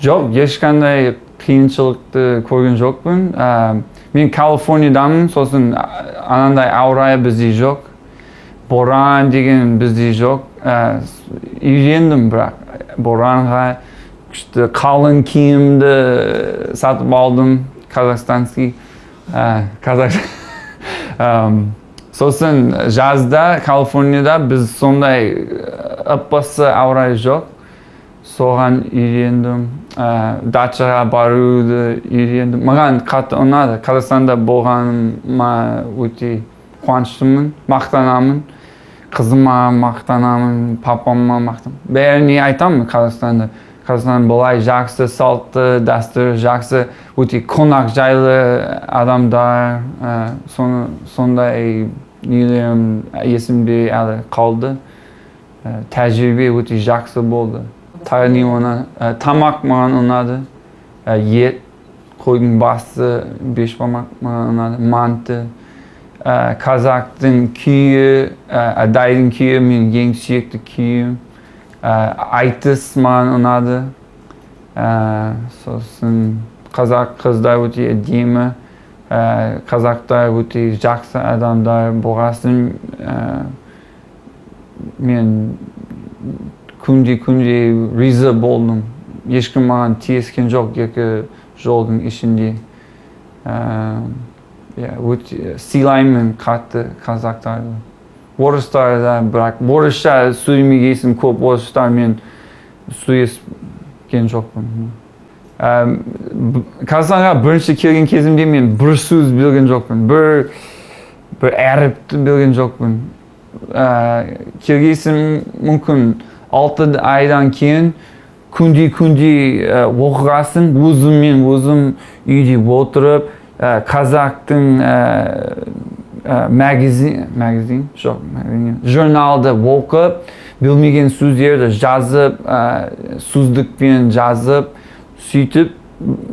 Жоқ, ешқандай қиыншылықты көрген жоқпын. Мен Калифорниядамын, сосын анандай ауа райы бізде жоқ. Боран деген бізде жоқ. Үйрендім бірақ боранға, күшті қалың киімді сатып алдым, казахстанский. Казах. Сосын жазда Калифорнияда біз сондай ып-ыссы ауа райы жоқ. Соған үйрендім. Дачаға баруды үйрендім. Маған қатты ұнады. Қазақстанда болғаныма өте қуаныштымын, мақтанамын. Қызыма мақтанамын, папама мақтанамын. Бәріне айтамын Қазақстанда. Қазақстан былай жақсы, салты, дәстүр жақсы, өте қонақжайлы адамдар. Сондай нелерім есімде әлі қалды. Тәжірибе өте жақсы болды. Тағы не ұнады? Тамақ маған ұнады. Ет, қойдың басы, бешбармақ маған ұнады, манты. Қазақтың күйі, Адайдың күйі менің ең сүйікті күйім. Айтыс маған ұнады. Сосын қазақ қыздар өте әдемі. Қазақтар өте жақсы адамдар болғасын, мен күнде риза болдым. Ешкім маған тиіскен жоқ екі жолдың ішінде. Иә, өте сыйлаймын қатты қазақтарды. Орыстар да, бірақ орысша сөйлемегесін көп орыстармен сөйлескен жоқпын. Қазақстанға бірінші келген кезімде мен бір сөз білген жоқпын, бір әріпті білген жоқпын. Келгесін мүмкін 6 айдан кейін күнде оқығасын, өзіммен өзім үйде отырып, қазақтың магазин, жоқ, магазин, журналды оқып, білмеген сөздерді жазып, сөздікпен жазып, сөйтіп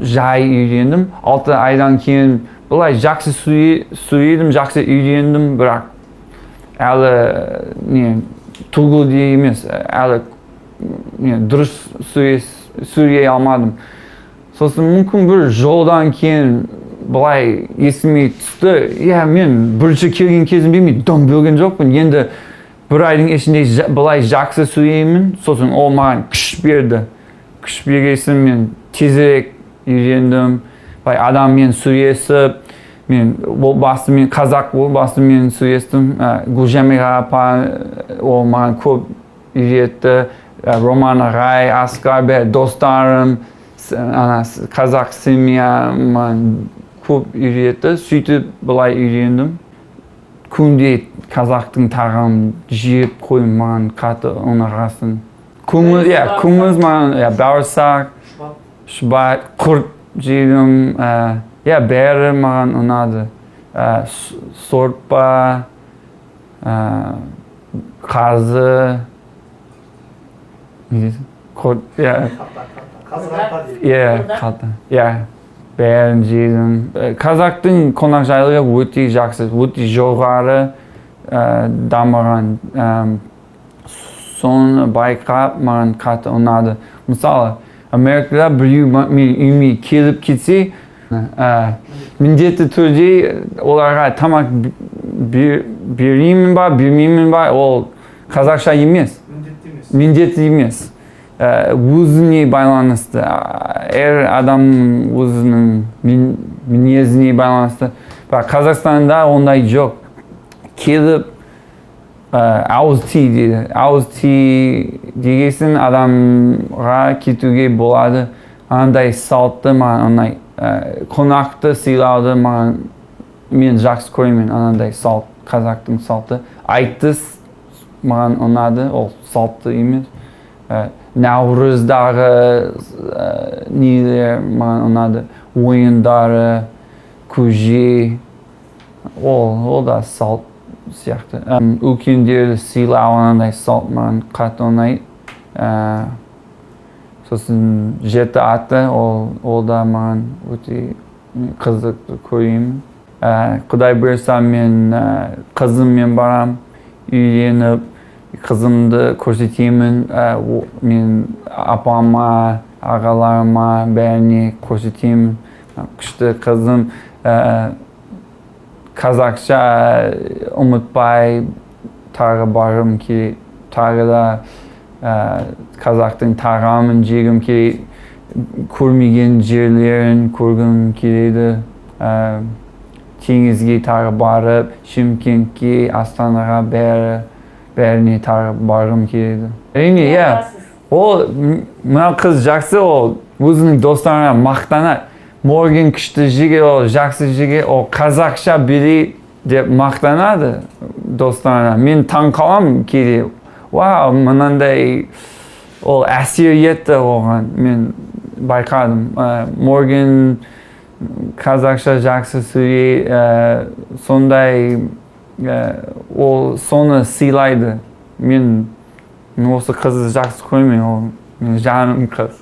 жай үйрендім. 6 айдан кейін былай жақсы сөйледім, жақсы үйрендім, бірақ әлі не түгелдей емес, әлі не дұрыс сөйлей алмадым. Сосын мүмкін бір жолдан кейін былай есіме түсті, иә, мен бірінші келген кезімде мен дым білген жоқпын, енді бір айдың ішінде былай жақсы сөйлеймін. Сосын ол маған күш берді. Күш бергесін мен тезірек үйрендім. Былай адаммен сөйлесіп, мен отбасымен, қазақ отбасымен сөйлестім. Гүлжамира апа, ол маған көп үйретті. Роман ағай, Асқар, бәрі достарым, ана қазақ семья маған көп үйретті. Сөйтіп былай үйрендім. Күнде қазақтың тағамын жеп қойым, маған қатты ұнағасын. Күміс, иә, күміс маған, иә, бауырсақ, шұбат, құрт жедім, иә, бәрі маған ұнады. Сорпа, қазы, не дейсің? Құрт, иә. Қазы қарта дейді. Иә, қалта. Иә, бәрін жедім. Қазақтың қонақжайлығы өте жақсы, өте жоғары дамыған. Соны байқап маған қатты ұнады. Мысалы, Америкада біреу менің үйіме келіп кетсе, міндетті түрде оларға тамақ береймін ба, бермеймін ба, ол қазақша емес. Міндетті емес. Міндетті емес. Өзіне байланысты, әр адамның өзінің мінезіне байланысты. Бірақ Қазақстанда ондай жоқ. Келіп, ауыз ти дейді. Ауыз ти дегесін адамға кетуге болады. Андай салтты маған ұнайды. Қонақты сыйлауды маған мен жақсы көремін, анандай салт, қазақтың салты. Айтыс маған ұнады, ол салтты емес. Наурыздағы нелер маған ұнады, ойындары, көже, ол да салт сияқты. Үлкендерді сыйлау анандай салт маған қатты ұнайды. Сосын жеті аты, ол да маған өте қызықты көремін. Құдай бұйырса, мен қызыммен барам, үйленіп, қызымды көрсетемін. Мен апама, Ағаларыма, бәріне көрсетемін. Күшті қызым, қазақша ұмытпай тағы барғым келеді, тағы да қазақтың тағамын жегім келеді, көрмеген жерлерін көргім келеді. Теңізге тағы барып, Шымкентке, Астанаға, бәріне тағы барғым келеді, әрине, иә. Ол мына қыз жақсы, ол өзінің достарына мақтанады: «Морген күшті жігіт, ол жақсы жігіт, ол қазақша біледі», – деп мақтанады достарына. Мен таң қаламын кейде: вау, мынандай ол әсер етті оған. Мен байқадым. Морген қазақша жақсы сөйлейді, сондай, ол соны сыйлайды. Мен осы қызды жақсы көремін, ол менің жаным қыз.